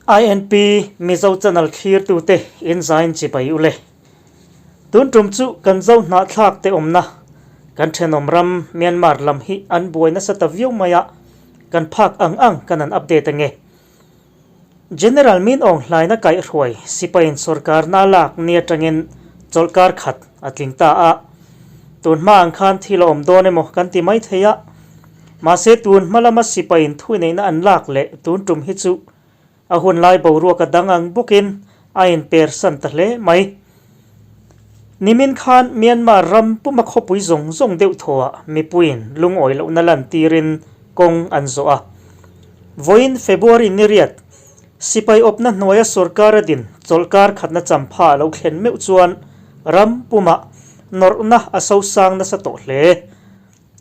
INP Mizo channel thlirtute in zain chibai ule. Tun tum chu kan zo hnahthlak te awmna kan thenawm ram Myanmar lam hi an buai nasa ta viau mai a, kan phak ang ang kan han update ange. General Min Aung Hlaina kaihhruai sipaiin sorkarna lak ni atangin chawlhkar khat a tling ta a, tun hma ang khan thil a awm dawn emaw kan ti mai thei a, mahse tun hma lama sipaiin thuineihna an lak leh tun tum hi chu a hun lai boruak a dang ang bawkin a inpersan ta hle mai. Nimin khan Myanmar ram puma khawpui zawng zawng deuh thawhah mipuiin lungawi lohna lantirin kawng an zawh a. Vawiin February ni riat, sipai awpna hnuaia sorkar a din chawlhkar khatna champha a lo thlen meuh chuan ram pumah nawrhna a sosang nasa tawh hle.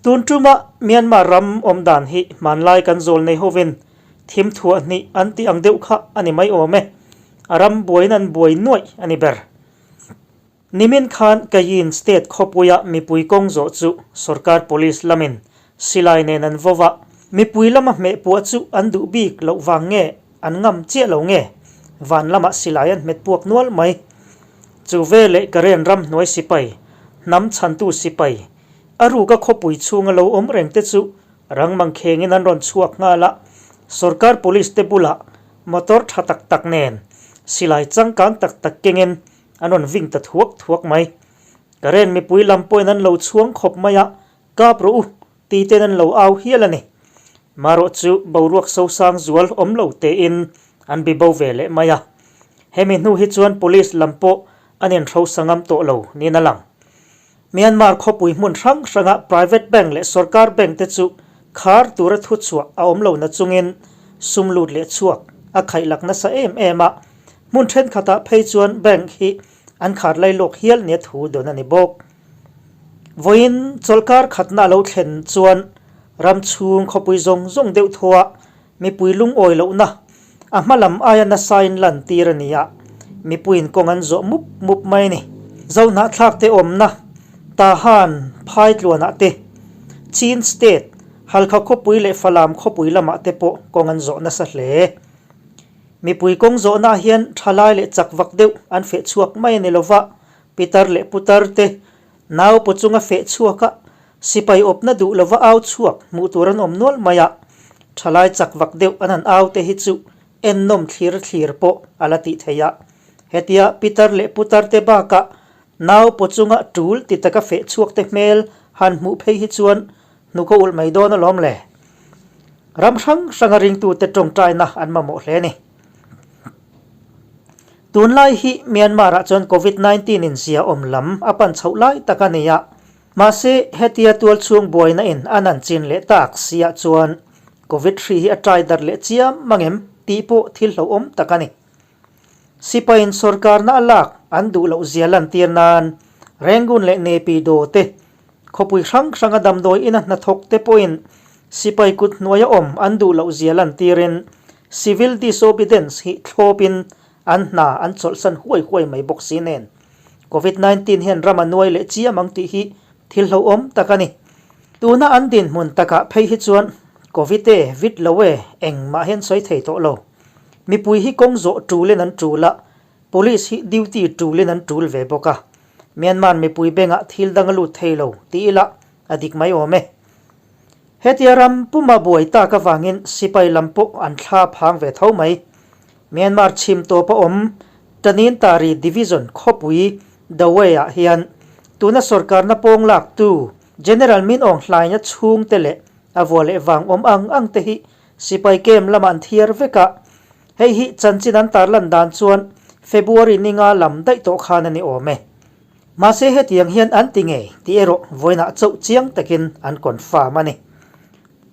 Tun tuma Myanmar ram awm dan hi hmanlai kan zawl nei hovin thim thuah hnih an tih ang deuh kha a ni mai awm e. A ram buaiin an buai nuaih a ni ber. Nimin khan Kayin State khawpuia mipui kawng zawh chu sorkar police lamin silai nen an vo va, mipui lama hmeh puah chu an duh bik loh vang nge an ngam chiah lo nge van lamah silai an hmet puak nual mai. Chu veleh Karen ramhnuai sipai, hnam chhantu sipai, a ruka khawpui chhunga lo awm reng te chu rang mangkhengin an rawn chhuak nghal a, sorkar police te bulah motor tha tak tak nen silai changkang tak tak kengin an rawn ving ta thuak thuak mai. Karen mipui lam pawhin an lo chhuang khawp mai a, Kap rawh u tih ten an lo au hial a ni. Marawh chu boruak sosang zual awm lo tein an bi bo ve leh mai a. Hemi hnu hi chuan police lam pawh an inhrosa ngam tawh lo niin a lang. Myanmar khawpui hmun hrang hranga private bank leh sorkar bank te chu khar tura thuchhuah a awm lo nachungin sum lut leh chhuak a khaihlak nasa em em a, hmun thenkhatah phei chuan bank hi an khar lailawk hial nia thu dawn a ni bawk. Vawiin chawlhkar khatna a lo thlen chuan ram chhung khawpui zawng zawng deuh thawah mipui lungawi lohna a hma lam aia nasain lantir a ni a, mipuiin kawng an zawh mup mup mai a ni. Zohnahthlak te awmna Tahan phai tluanah te, Chin State, Halkha khawpui leh Falam khawpui lamah te pawh kawng an zawh nasa hle. Mipui kawng zawhnaah hian thalai leh chak vak deuh an feh chhuak mai a ni lova, pitar leh putar te nau paw chunga feh chhuak a, Sipai awpna duh lova au chhuak hmuh tur an awm nual mai a, thalai chak vak deuh an han au te hi chu ennawm thlir thlir pawh a la tih theih a. Hetia pitar leh putar te bakah nau paw chunga tul ti taka feh chhuak te hmel han hmuh phei hi chuan hnuk a ulh mai dawn alawm le. Ram hrang hranga ringtute tawngtaina an mamawh hle a ni. Tunlai hi Myanmar-ah chuan Covid 19 in zia awm lam a pan chhoh lai tak a ni a. Mahse, hetia tualchhung buaina in an an chin leh tak siah chuan Covid hri hi a tai darh leh chiam mangem tih pawh thil hlauhawm tak a ni. Sipaiin sorkarna a lak an duh loh zia lantir nan Rangoon leh Naypyidaw te khawpui hrang hranga damdawi ina hnathawk te pawhin sipai kut hnuaia awm an duh loh zia lantirin civil disobedience hi thlawpin an hna an chawlhsan huai huai mai bawk si nen. Covid 19 hian ram a nuai leh chiam ang tih hi thil hlauhawm tak a ni. Tuna an dinhmun takah phei hi chuan Covid e, vit lo e, engmah hian sawi thei tawh lo. Mipui hi kawng zawh tulin an tul a, Police hi duty tulin an tul ve bawk a. Myanmar mipui bengah thil dang a lut thei lo ti ila a dik mai awm e. Hetia ram puma buai tak avangin sipai lam pawh an thla phang ve tho mai. Myanmar chhim tawp a awm Tanintari Division khawpui Dawei-ah hian tuna sorkarna pawng laktu General Min Aung Hlaing-a chhungte leh a vua leh vang awm ang ang te hi sipai camp lamah an thiar vek a. Hei hi chanchin an tarlan dan chuan February ninga lam daih tawh khan a ni awm e. Mahse hetiang hian an ti ngei tih erawh vawiinah chauh chiang takin an confirm a ni.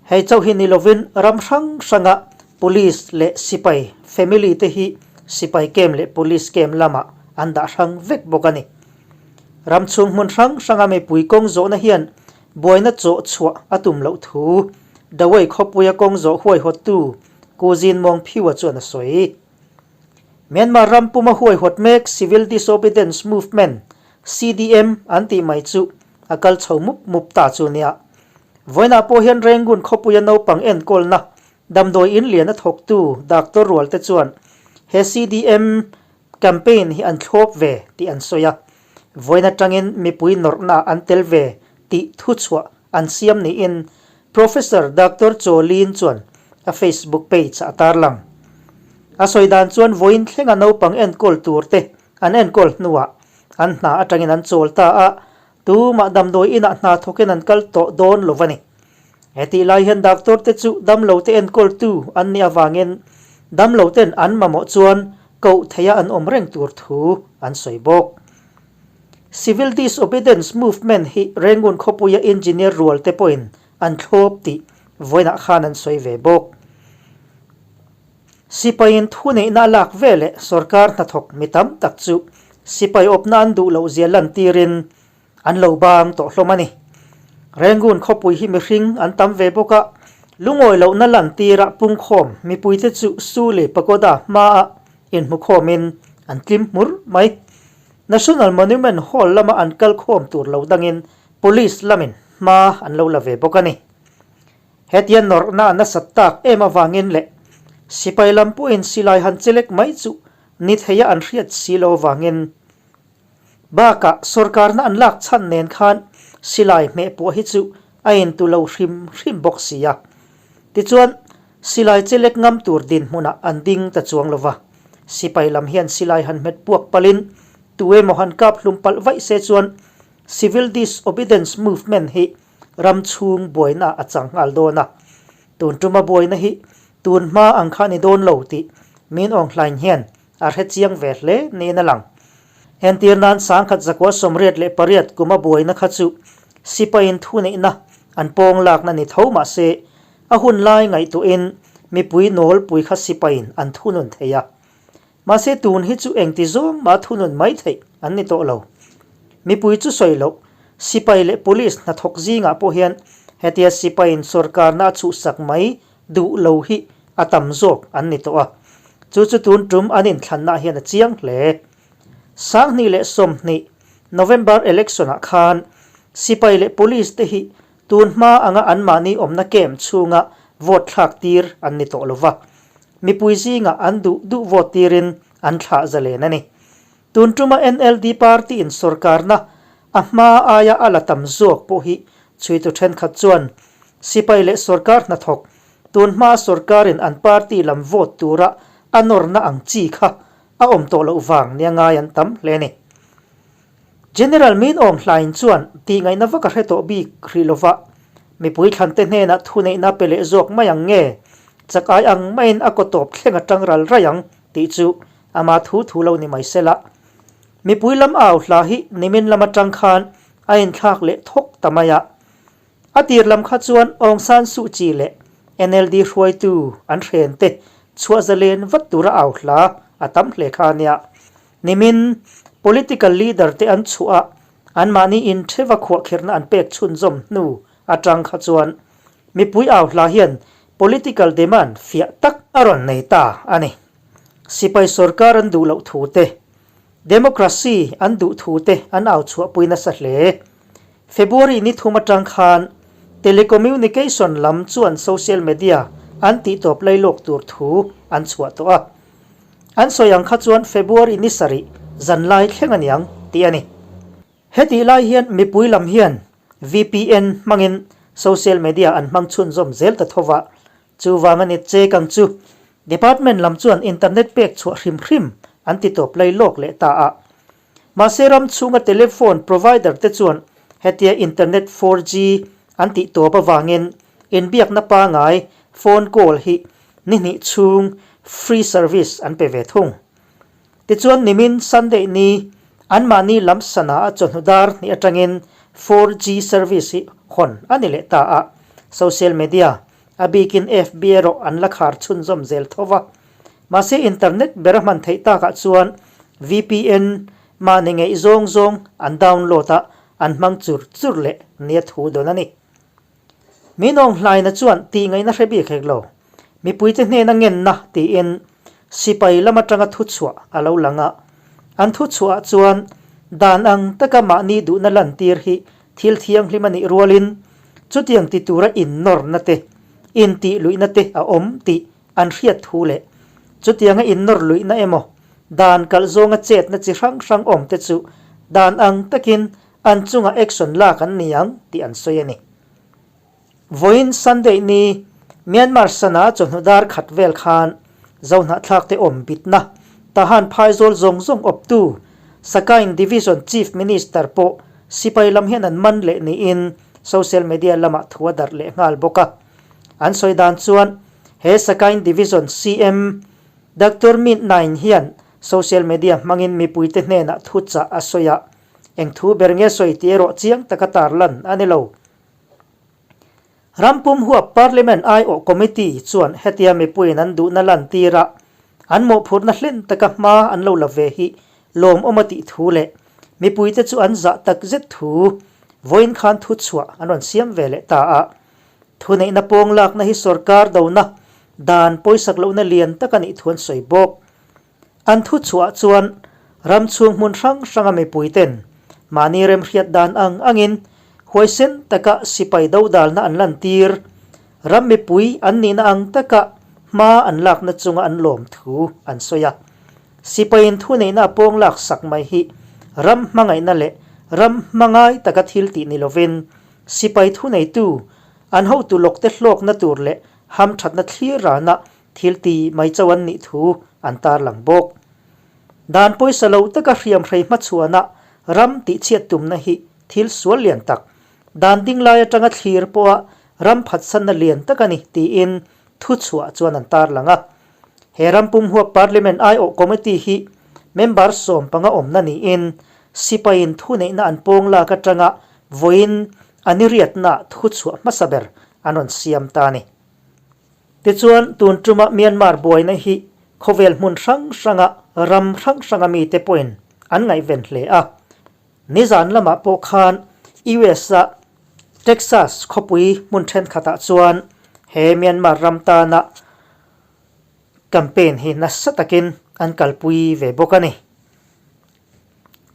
Hei chauh hi ni lovin ram hrang hranga Police leh sipai family te hi sipai camp leh police camp lamah an dah hrang vek bawk a ni. Ram chhung hmun hrang hranga mipui kawng zawhna hian buaina chawh chhuah a tum loh thu Dawei khawpuia kawng zawh huaihawttu Ku Zin Mawng Phiua chuan a sawi. Myanmar ram puma huaihawt mek Civil Disobedience Movement, CDM, an tih mai chu a kal chho mup mup ta chu nia. Vawiinah pawh hian Rangoon khawpuia naupang enkawlna damdawi in lian a thawktu doctor rual te chuan he CDM campaign hi an thlawp ve tih an sawi a, vawiin atangin mipui nawrhnaah an tel ve tih thuchhuah an siam niin Professor Doctor Chaw Lin chuan a Facebook page ah a tarlang. A sawi dan chuan vawiin thlenga naupang enkawl tur te an enkawl hnuah an hna atangin an chawl ta a, tumah damdawi inah hna thawkin an kal tawh dawn lo a ni. Hetih lai hian doctor te chu damlo te enkawltu an nih avangin damlo ten an mamawh chuan koh theia an awm reng tur thu an sawi bawk. Civil Disobedience Movement hi Rangoon khawpuia engineer rual te pawhin an thlawp tih vawiinah khan an sawi ve bawk. Sipaiin thuneihna a lak ve leh sorkar hnathawk mi tam tak chu sipai awpna an duh loh zia lantirin an lo bang tawh hlawm a ni. Rangoon khawpui hi mihring an tam ve bawk a, lungawi lohna lantira pungkhawm mipuite chu Sule Pagoda hmaah inhmukhawmin an tlim hmur mai. National Monument Hall lama an kal khawm tur lo dangin Police lamin hma an lo la ve bawk a ni. Hetia nawrhna a nasat tak em avangin leh sipai lam pawhin silai han chelek mai chu ni theia an hriat si lo avangin bakah sorkarna an lak chhan nen khan silai hmeh pawh hi chu a intu lo hrim hrim bawk si a. Tichuan, silai chelek ngam tur dinhmunah an ding ta chuang lo va. Sipai lam hian silai han hmet puak palhin tu emaw han kap hlum palh vaih se chuan Civil Disobedience Movement hi ram chhung buaina a chang nghal dawn a. Tun tuma buaina hi tun hma ang kha a ni dawn lo tih Min Aung Hlaing hian a hre chiang ve hle niin a lang. Entir nan 1988 kuma buaina kha chu sipaiin thuneihna an pawng lakna ni tho mah se a hun lai ngaihtuahin mipui nawlpui kha sipaiin an thunun thei a. Mahse tun hi chu engti zawng mah thunun mai theih an ni tawh lo. Mipui chu sawi loh, sipai leh police hnathawk zingah pawh hian hetia sipaiin sorkarna a chhuhsak mai duh lo hi a tam zawk an ni tawh a, chu chu tun tum an inthlanna hian a chiang hle. 2020 November election-ah khan sipai leh police te hi tun hma anga anmahni awmna camp chhunga vote thlak tir an ni tawh lo va, mipui zingah an duh duh vote tirin an thlah zalen a ni. Tun tuma NLD party-in sorkarna a hma aia a la tam zawk pawh hi chhuitu thenkhat chuan sipai leh sorkar hnathawk tun hmaa sorkarin an party lam vote tura a nawrna ang chi kha a awm tawh loh vang nia ngai an tam hle a ni. General Min Aung Hlaing chuan tihngaihna vak a hre tawh bik hrih lova, mipui thlante hnenah thuneihna pe leh zawk mai ang nge, chak ai ang maiin a kaw tawp thleng a tang ral raih ang tih chu ama thu thu lo ni mai sela. Mipui lam au hla hi nimin lam atang khan a inthlak leh thawk ta mai a. A tir lam kha chuan Aung San Suu Kyi leh NLD hruaitu an hren te chhuah zalen vat tura au hla a tam hle kha a nia. Nimin political leader te an chhuah a, anmahni intheva khuahkhirhna an pek chhunzawm hnu atang kha chuan mipui au hla hian political demand fiah tak a rawn nei ta a ni. Sipai sorkar an duh loh thu te, Democracy an duh thu te an au chhuahpui nasa hle. February ni thum atang khan telecommunication lam chuan social media an tihtawp lailawk tur thu an chhuah tawh a. An sawi ang kha chuan February ni sarih zanlai thleng aniang tih a ni. Hetih lai hian mipui lam hian VPN hmangin social media an hmang chhunzawm zel ta tho va, Chuvang a ni che kang chu Department lam chuan internet pek chhuah hrim hrim an ti tawp lai lawk leh ta a. Mahse ram chhunga telephone provider te chuan hetia internet 4G an tih tawp avangin inbiakna pangai phone call hi ni hnih chhung free service an pe ve thung. Tichuan nimin Sunday ni anmahni lam sana a chawhnu dar hnih atangin 4G service hi hawn a ni leh ta a, social media a bikin FB erawh an la khar chhunzawm zel tho va. Mahse internet ber a hman theih takah chuan VPN mahni ngeih zawng zawng an download a, an hmang chur chur leh nia thu dawn a ni. Min awng hlaina chuan tih ngaihna hre bik hek lo. Mipuite hnena ngenna tiin sipai lam atanga thuchhuah a lo lang a. An thuchhuahah chuan dan ang taka mahni duhna lantir hi thil thianghlim a nih rualin chutiang ti tura innawrna te, intihluihna te a awm tih an hriat thu leh. Chutianga innawr luihna emaw, dan kalh zawnga chetna chi hrang hrang awm te chu dan ang takin an chunga action lak an ni ang tih an sawi a ni. Vawiin Sunday ni Myanmar sana chawhnu dar khat vel khan Zohnahthlak te awm bitna Tahan phaizawl zawng zawng awptu Sakain Division Chief Minister pawh sipai lam hian an man leh niin social media lamah thu a darh leh nghal bawk a. An sawi dan chuan he Sakain Division CM Doctor Mint Naing hian social media hmangin mipuite hnenah thuchah a sawi a, eng thu ber nge sawi tih erawh chiang taka tarlan a ni lo. Rampum huap Parliament aiawh Committee chuan hetia mipuiin an duhna lantir a, an mawhphurhna hlen taka hma an lo la ve hi lawmawm a tih thu leh mipuite chu an zah tak zet thu vawiin khan thuchhuah an rawn siam ve leh ta a. Thuneihna pawng lakna hi sorkar dona dan pawisak lohna lian tak a nih thu an sawi bawk. An thuchhuah chuan ram chhung hmun hrang hranga mipuiten mahni remhriat dan ang angin huaisen taka sipai dodalna an lantir, ram mipui an nihna ang taka hma an lakna chunga an lawm thu an sawi a. Sipaiin thuneihna a pawng lak sak mai hi ram hmangaihna leh ram hmangai taka thil tih ni lovin sipai thuneitu an hotu lawkte hlawkna tur leh hamthatna thlir rana Thil ti mai chauh an nih thu an tarlang bawk. Dan pawisa lo taka hriamhrei hmachhuana ram tihchhiat tumna hi thil sual lian tak, dan ding lai atanga thlir pawha ram phatsanna lian tak a ni tiin thuchhuah chuan an tarlang a. He ram pumhuap Parliament aiawh Committee hi member 15 awmna niin sipaiin thuneihna an pawng lak atanga vawiin a niriatnaah thuchhuah hmasa ber an rawn siam ta a ni. Tichuan, tun tuma Myanmar buaina hi khawvel hmun hrang hranga ram hrang hranga mite pawhin an ngaihven hle a. Nizan lamah pawh khan US-a Texas khawpui hmun thenkhatah chuan he Myanmar ram tana campaign hi nasa takin an kalpui ve bawk a ni.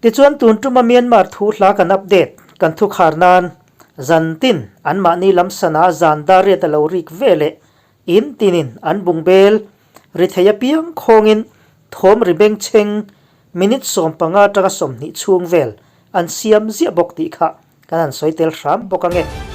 Tichuan tun tuma Myanmar thu hla kan update kan thu khar nan zan tin anmahni lam sana zan dar riat a lo rik ve leh in tinin an bung bel ri thei apiang khawngin thawm ri bengchheng minute 15 atanga 20 chhung vel an siam ziah bawk tih kha kan han sawi tel hram bawk ange.